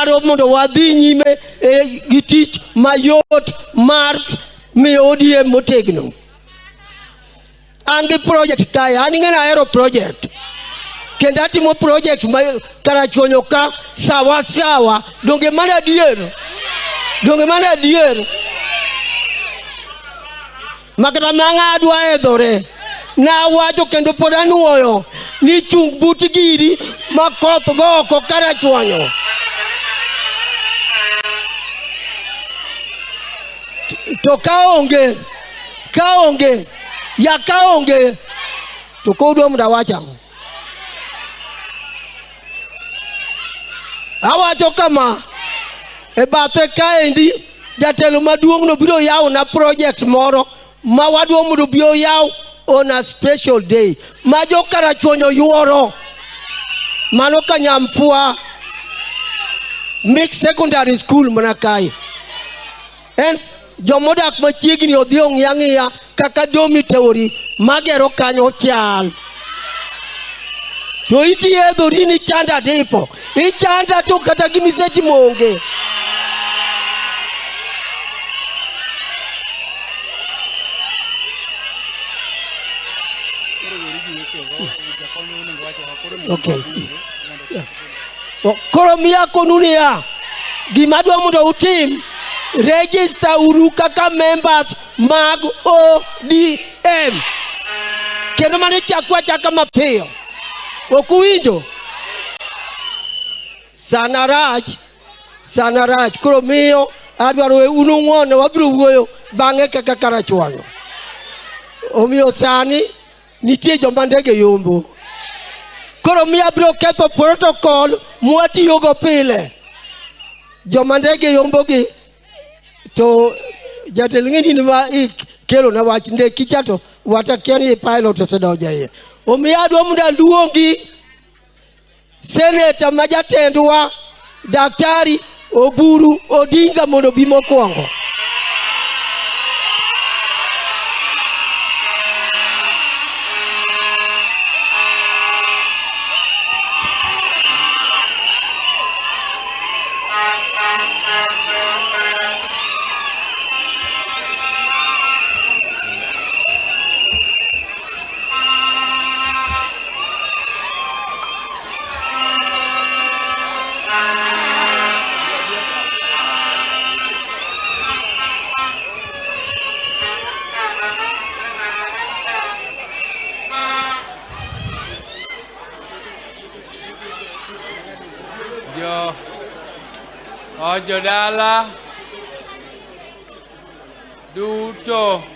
Adwaro mondo wadhi nyime e, gi tich mayot mar miyo ODM motegno. An gi project kae, an ing'e ni ahero project. Kendo atimo project ma Karachuonyo ka sawa sawa. Donge mano adier? Donge mano adier? Makata mang'a adwa hedhore. Nawacho kendo pod anuoyo ni chung but giri ma koth go oko Karachuonyo. To kaonge, kaonge, ya kaonge, to kodwa mondo awach ang'o? Awacho kama, e bathe kaendi jatelo maduong' no biro yawo na project moro ma wadwa mondo obi oyaw on a special day ma jo Karachuonyo yuoro. Mano Kanyamfwa Mixed Secondary School mana kae. En jomodak machiegni odhi ong'i ang'iya kaka dormitory magero kanyo chal. To itiedhori ni chanda dipo. Ichanda to kata gimisetimo onge. Okay. Koro miya konu niya, gima adwa mondo utim, register uru kaka members mag ODM. Kendo mano ichaku achaka mapiyo. Ok uwinjo? Sana rach, sana rach. Koro miyo adwaro un ung'won wabiro wuoyo bang'e kaka Karachuonyo. Omiyo sani nitie joma ndege yombo. Koro miyo abiro ketho protocol mwatiyogo pile. Joma ndege yombogi to jatelo ng'e ni ma ikelo na wach ndeki cha to watakia ni pilot osedonjo iye. Omiyo adwa mondo aluongi seneta ma jatendwa Daktari Oburu Odinga mondo obi mokwongo. Jo jodala duto.